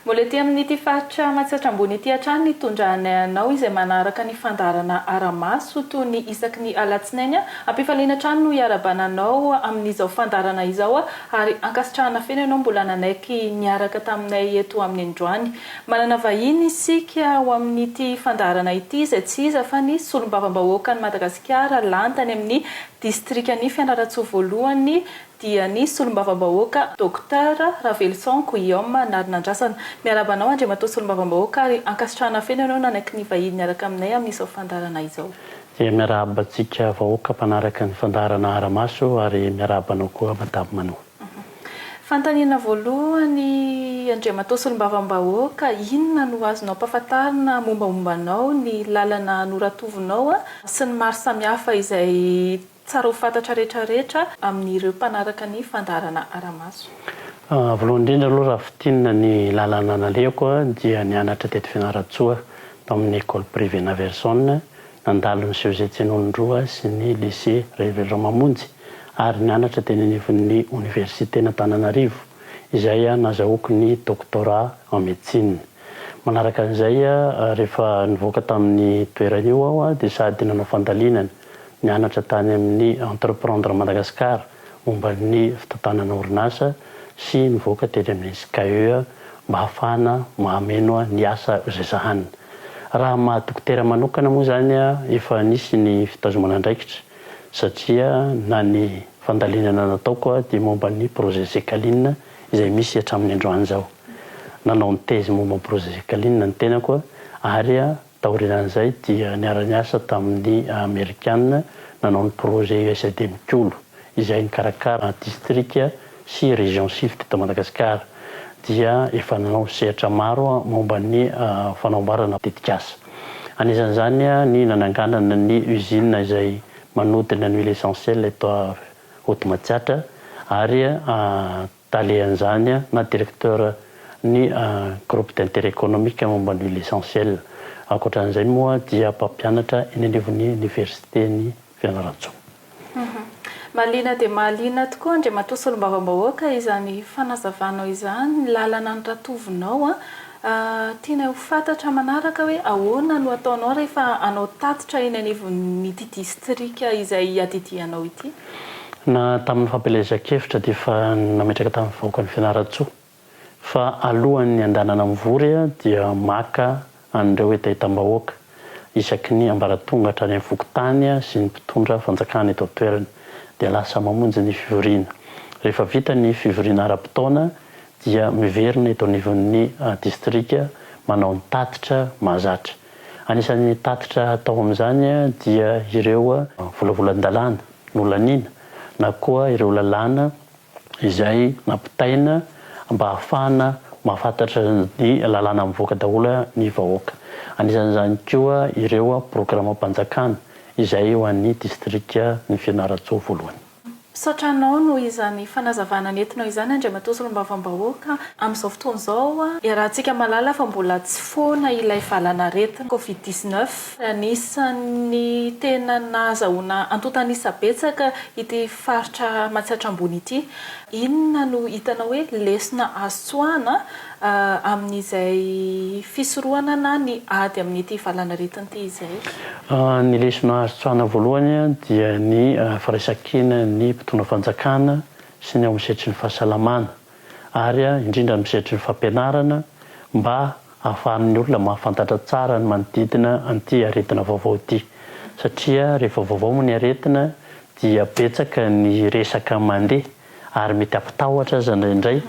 Mbola ety amin'ity faritra Matsiatra Ambony ity hatrany ny itondranay anao izay manaraka ny fandaharana ara-maso toy ny isaky ny alatsinainy. Am-pifaliana hatrany no iarahabana anao amin'izao fandaharana izao ary ankasitrahana feno ianao mbola nanaiky niaraka taminay eto amin'ny androany. Manana vahiny isika ho amin'ity fandaharana ity izay tsy iza fa ny solombavambahoakan'i Madagasikara lany tany amin'ny distrikan'i Fianarantsoa voalohany dia ny solombavambahoaka Docteur Raveloson Guillaume Narinandrasana. Miarahaba anao Andriamatoa solombavambahoaka ary ankasitrahana feno ianao nanaiky ny vahiny niaraka aminay amin'izao fandaharana izao. Dia miarahaba antsika vahoaka mpanaraka ny fandaharana Ara-maso ary miarahaba anao koa Madame Manoa. Fanontaniana voalohany Andriamatoa Solombavambahoaka, inona no azonao ampahafantarina mombamomba anao, ny lalana noratovinao sy ny maro samihafa izay tsara ho fantatra rehetrarehetra amin'ireo mpanaraka ny fandaharana Ara-maso? Voalohany indrindra aloha raha fintinina ny lalana nalehako dia nianatra teto Fianarantsoa tao amin'ny Ecole Privée Naverson Nandalo ny CEG Tsenonindroa sy ny Lycée Rainivelo Ramamonjy ary nianatra teny anivon'ny Oniversiten'Antananarivo izay nazahoako ny Doctorat en Médecine. Manaraka an'izay, rehefa nivoaka tamin'ny toerana io aho dia sady nanao fandalinana, nianatra tany amin'ny Entreprendre Madagascar momba ny fitantanana orinasa sy nivoaka teny amin'ny SCAE mba hahafahana mahameno ny asa izay sahanina. Raha maha dokotera manokana moa izany efa nisy ny fitazomana andraikitra satria na ny fandalinana nataoko dia momba ny projet Zecaline izay misy hatramin'ny androany izao. Nanao ny thèse momba ny projet Zecaline ny tenako ary taorianan'izay dia niara-niasa tamin'ny Amerikana nanao ny projet USAID Mikolo. izay nikarakara distrika sy région sivy teto Madagasikara dia efa nanao sehatra maro momba ny fanamboarana tetikasa. Anisan'izany ny nananganana ny usine izay manodina ny huile essentielle eto Haute Matsiatra ary talehan'izany na directeur ny groupe d'intérêt économique momba ny huile essentielle. Ankoatran'izay moa dia mpampianatra eny anivon'ny oniversiten'i Fianarantsoa. Mahaliana dia mahaliana tokoa Andriamatoa Solombavambahoaka izany fanazavanao izany, ny lalana noratovinao an. Tianay ho fantatra manaraka hoe ahoana no ataonao rehefa hanao tatitra eny anivon'ity distrika izay iadidianao ity? Na tamin'ny fampielezan-kevitra dia efa nametraka tamin'ny vahoakan'i Fianarantsoa fa alohan'ny handehanana mivory dia maka an'ireo hetahetam-bahoaka isaky ny ambaratonga hatrany amin'ny fokontany sy ny mpitondra fanjakana eto an-toerana dia lasa mamonjy ny fivoriana. Rehefa vita ny fivoriana ara-potoana dia miverina eto anivon'ny distrika manao ny tatitra mahazatra. Anisan'ny tatitra atao amin'izany dia ireo volavolan-dalàna nolaniana na koa ireo lalàna izay nampitaina mba hahafahana mahafantatra ny lalàna mivoaka daholo ny vahoaka. Anisan'izany koa ireo programam-panjakana izay ho an'ny distrikan'i Fianarantsoa voalohany. Misaotra anao noho izany fanazavana nentinao izany Andriamatoa Solombavambahoaka. Amin'izao fotoana izao, iarahantsika mahalala fa mbola tsy foana ilay valan'aretina Covid 19. Anisan'ny tena nahazahoana antontan'isa betsaka ity faritra Matsiatra Ambony ity. Inona no hitanao hoe lesona azo tsoahana amin'izay fisorohana na ny ady amin'ity valan'aretina ity izay? Ny lesona azo tsoahana voalohany dia ny firaisankinan'ny mpitondra fanjakana sy ny ao amin'ny sehatry ny fahasalamana ary indrindra amin'ny sehatry ny fampianarana mba ahafahan'ny olona mahafantatra tsara ny manodidina an'ity aretina vaovao ity satria rehefa vaovao moa ny aretina dia betsaka ny resaka mandeha ary mety hampitahotra aza indraindray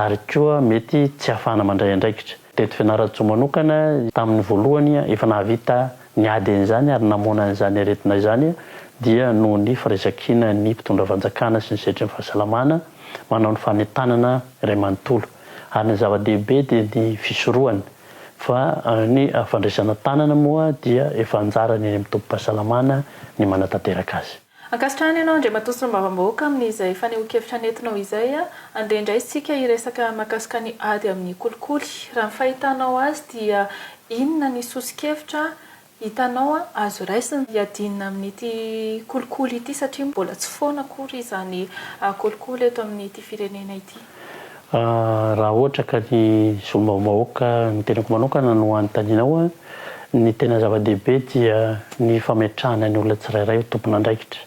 ary koa mety tsy hahafahana mandray andraikitra. Teto Fianarantsoa manokana tamin'ny voalohany efa nahavita niady an'izany ary namoana an'izany aretina izany dia noho ny firaisankinan'ny mpitondra fanjakana sy ny sehatry ny fahasalamana manao ny fanentanana iray manontolo ary ny zava-dehibe dia ny fisorohana fa ny fandraisana tanana moa dia efa anjarany eny amin'ny tobim-pahasalamana ny manatanteraka azy. Ankasitrahana ianao Andriamatoa Solombavambahoaka amin'izay fanehoan-kevitra nentinao izay. Andeha indray isika hiresaka mahakasika ny ady amin'ny kolikoly. Raha ny fahitanao azy dia inona ny soso-kevitra Hitanao an, azo raisina hiadiana amin'ity kolikoly ity satria mbola tsy foana akory izany kolikoly eto amin'ity firenena ity. Raha ohatra ka ny solombavambahoaka, ny tenako manokana no anontanianao, ny tena zava-dehibe dia ny fametrahana ny olona tsirairay ho tompon'andraikitra,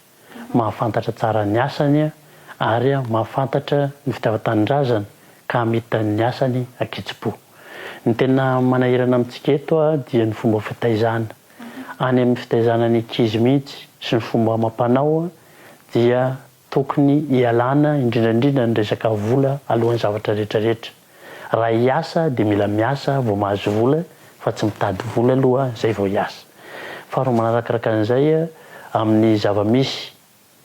mahafantatra tsara ny asany ary mahafantatra ny fitiavan-tanindrazana ka hamita ny asany an-kitsim-po. Ny tena manahirana amintsika eto dia ny fomba fitaizana. Any amin'ny fitaizana ny ankizy mihitsy sy ny fomba amam-panao dia Tokony hialana indrindra indrindra ny resaka vola alohan'ny zavatra rehetra rehetra. Raha hiasa dia mila miasa vao mahazo vola fa tsy mitady vola aloha zay vao hiasa. Faharoa manarakaraka an'izay amin'ny zava-misy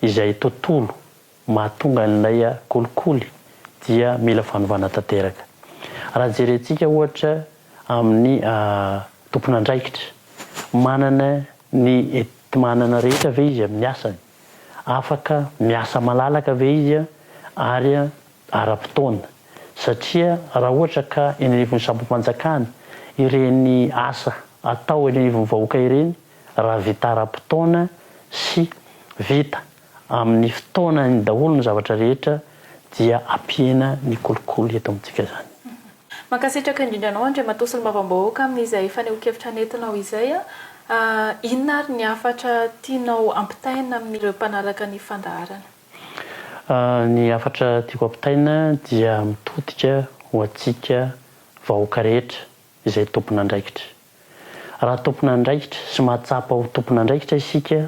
izay tontolo mahatonga an'ilay kolikoly dia mila fanovana tanteraka. Raha jerentsika ohatra amin'ny tompon'andraikitra, manana ny enti-manana rehetra ve izy amin'ny asany? Afaka miasa malalaka ve izy ary ara-potoana? Satria raha ohatra ka eny anivon'ny sampam-panjakana ireny asa atao eny anivon'ny vahoaka ireny raha vita ara-potoana sy vita amin'ny fotoanany daholo ny zavatra rehetra dia hampihena ny kolikoly eto amintsika izany. Mankasitraka indrindra anao Andriamatoa Solombavambahoaka amin'izay fanehoan-kevitra nentinao izay. Inona ary ny hafatra tianao ampitaina amin'ireo mpanaraka ny fandaharana? Ny hafatra tiako ampitaina dia mitodika ho antsika vahoaka rehetra izay tompon'andraikitra. Raha tompon'andraikitra sy mahatsapa ho tompon'andraikitra isika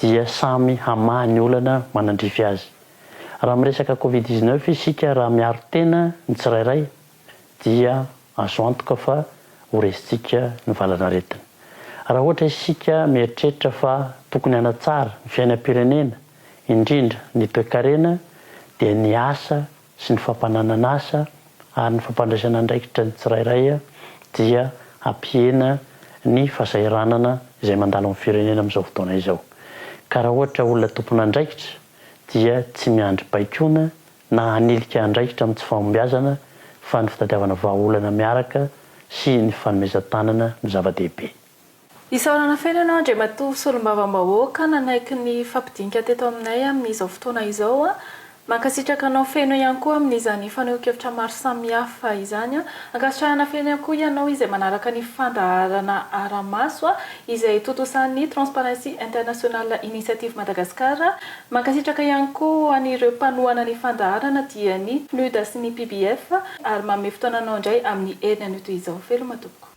dia samy hamaha ny olana manandrify azy. Raha miresaka covid 19 isika raha miaro tena ny tsirairay dia azo antoka fa ho resintsika ny valan'aretina. Raha ohatra isika mieritreritra fa tokony hanatsara ny fiainam-pirenena indrindra ny toekarena dia ny asa sy ny fampananan'asa ary ny fampandraisana andraikitra ny tsirairay dia hampihena ny fahasahiranana izay mandalo amin'ny firenena amin'izao fotoana izao. Ka raha ohatra olona tompon'andraikitra dia tsy miandry baikoana na hanilika andraikitra amin'ny tsy fahombiazana fa ny fitadiavana vahaolana miaraka sy ny fanomezan-tanana no zava-dehibe. Isaorana feno ianao Andriamatoa Solombavambahoaka nanaiky ny fampidinika teto aminay amin'izao fotoana izao. Mankasitraka anao feno ihany koa amin'izany fanehoan-kevitra maro samihafa izany. Ankasitrahana feno ihany koa ianao izay manaraka ny fandaharana ara-maso izay tontosan'ny Transparency International Initiative Madagascar. Mankasitraka ihany koa an'ireo mpanohana ny fandaharana dia ny PNUD sy ny PBF ary manome fotoana anao indray amin'ny heriny anio toy izao. Veloma tompoko.